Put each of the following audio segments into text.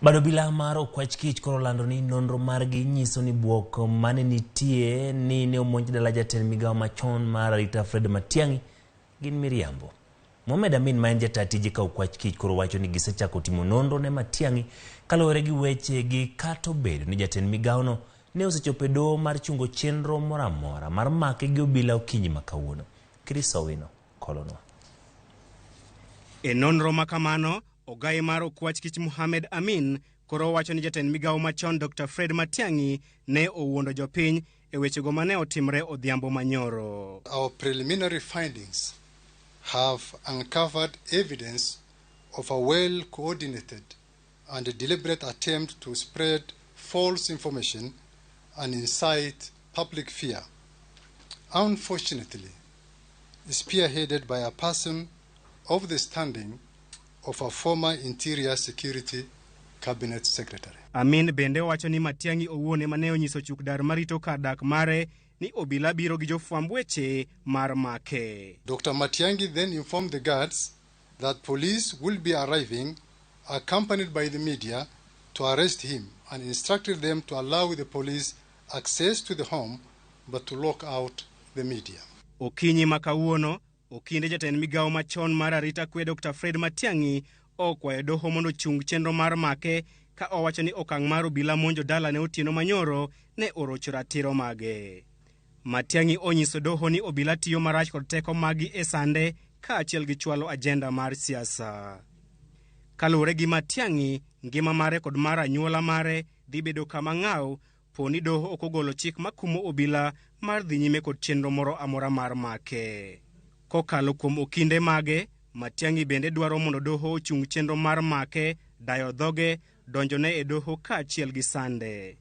Bad obila mar Okwach Kich koro olando ni nonro margi nyiso ni buok mane nitie ni ne omonj dala jatend migawo machon mar arita Fred Matiang'i gin miriambo. Mohamed Amin ma en jata tije ka Okwach Kich koro wacho ni gisechako timo nonro ne Matiang'i kaluwore gi weche gi kata obedo ni jatend migawono ne osechopo e doho mar chungo chenro moro amora mar make gi obila okinyi ma kawuono. Chris Owino kolonwa. E nonro ma kamano, ogai mar Okwach Kich Mohamed Amin koro wacho ni jatend migawo machon Dr. Fred Matiang'i ne owuondo jopiny e wechego mane otimre odhiambo manyoro. Our preliminary findings have uncovered evidence of a well-coordinated and deliberate attempt to spread false information and incite public fear. Unfortunately, spearheaded by a person of the standing of a former Interior Security Cabinet Secretary. Amin bende owacho ni Matiang'i owuon ema ne onyiso chuk dar marito kar dak mare ni obila biro gi jofwamb weche mar make. Dr. Matiang'i then informed the guards that police will be arriving accompanied by the media to arrest him and instructed them to allow the police access to the home but to lock out the media. Okinyi ma kawuono, okinde jatend migawo machon mar arita kwe Dr. Fred Matiang'i okwayo doho mondo ochung chenro mar make ka owacho ni okang' mar obila monjo dalane otieno manyoro ne orocho ratiro mage. Matiang'i onyiso doho ni obila tiyo marach kod teko maggi e sande kaachiel gi chwalo ajenda mar siasa. Kaluwore gi Matiang'i, ngima mare kod mar anyuola mare dhi bedo kama ng'aw po ni doho ok ogolo chik makumo obila mar dhi nyime kod chenro moro amora mar make. Kokalo kuom okinde mage, Matiang'i bende dwaro mondo doho ochung chenro mar make, dayo dhoge, donjone e doho kaachiel gi sande.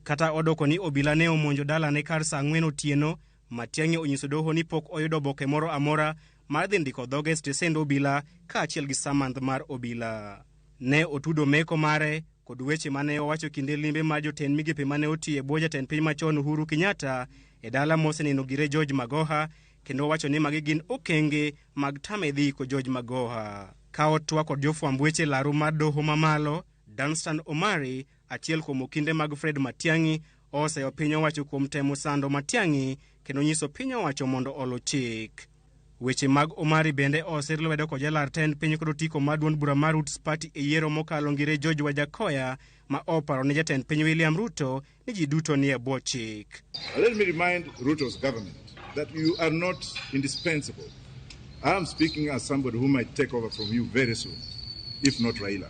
Kata odoko ni obila ne omonjo dalane kar saa 4 otieno, Matiang'i onyiso doho ni pok oyudo oboke moro amora mar dhi ndiko dhoge e stesend obila kaachiel gi samanth mar obila. Ne otudo meko mare kod weche mane owacho kinde limbe mar jotend migepe mane otiyo e bwo jatend piny machon Uhuru Kenyatta e dala moseneno gire George Magoha, kendo owacho ni magi gin okenge mag tame dhi iko George Magoha. Ka otwa kod jofwamb weche laru mar doho mamalo, Danstan Omari, achiel kuom okinde mag Fred Matiang'i, oseyo piny owacho kuom temo sando Matiang'i kendo nyiso piny owacho mondo olu chik. Weche mag Omari bende osir lwedo kod jalar tend piny kod otiko mar duond bura mar Roots Party e yiero mokalo ngire George Wajackoyah ma oparo ne jatend piny William Ruto ni ji duto nie bwo chik. Let me remind Ruto's government that you are not indispensable. I am speaking as somebody who might take over from you very soon, if not Raila.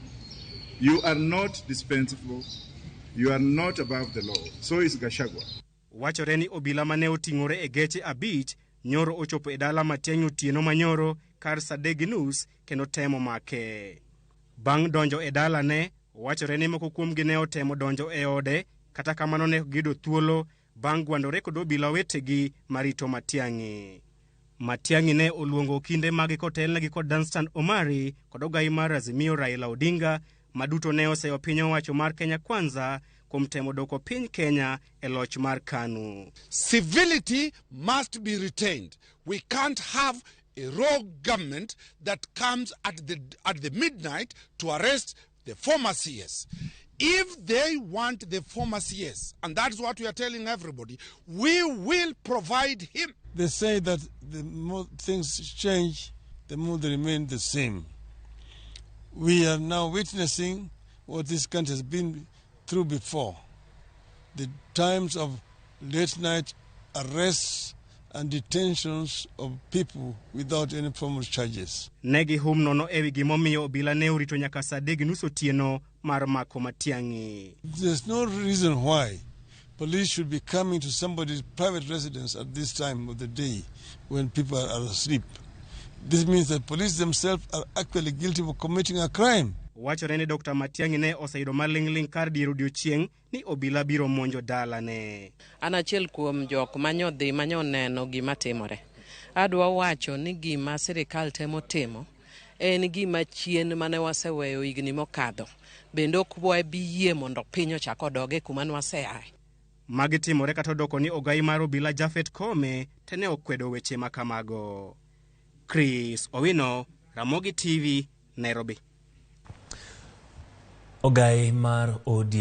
You are not dispensable. You are not above the law. So is Gachagua. Wachore ni obila mane oting'ore e geche 5 nyoro ochopo e dala Matiang'i otieno manyoro kar saa 3:30 kendo temo make. Bang' donjo e dalane, wachore ni moko kuomgi ne otemo donjo e ode, kata kamano ne ok giyudo thuolo bang' gwandore kod obila wetegi marito Matiang'i. Matiang'i ne oluongo okinde mage kotelnegi kod Danstan Omari kod ogai mar Azimio Raila Odinga, ma duto ne oseyo piny owacho mar Kenya Kwanza kuom temo doko piny Kenya e loch mar KANU. Civility must be retained. We can't have a rogue government that comes at the midnight to arrest the former CS. If they want the former CS, and that's what we are telling everybody, we will provide him. They say that the more things change, the more they remain the same. We are now witnessing what this country has been through before. The times of late night arrests and detentions of people without any formal charges. Ne gihum nono ewi gimomiyo obila ne orito nyaka saa 3:30 otieno mar mako Matiang'i. There's no reason why police should be coming to somebody's private residence at this time of the day when people are asleep. This means that police themselves are actually guilty of committing a crime. Wachore ni Dr. Matiang'i ne oseyudo maling'ling' kar dier odiochieng' ni obila biro monjo dalane. An achiel kuom jok manyodhi manyoneno gima timore. Adwa wacho ni gima sirikal temo timo en gima chien mane waseweyo higni mokadho. Bende ok wabi yie mondo piny ochak odoge kuma nwaseaye. Magi timore kata odoko ni ogai mar obila Japhet Koome to ne okwedo weche ma kamago. Chris Owino, Ramogi TV, Nairobi. Ogai mar ODM.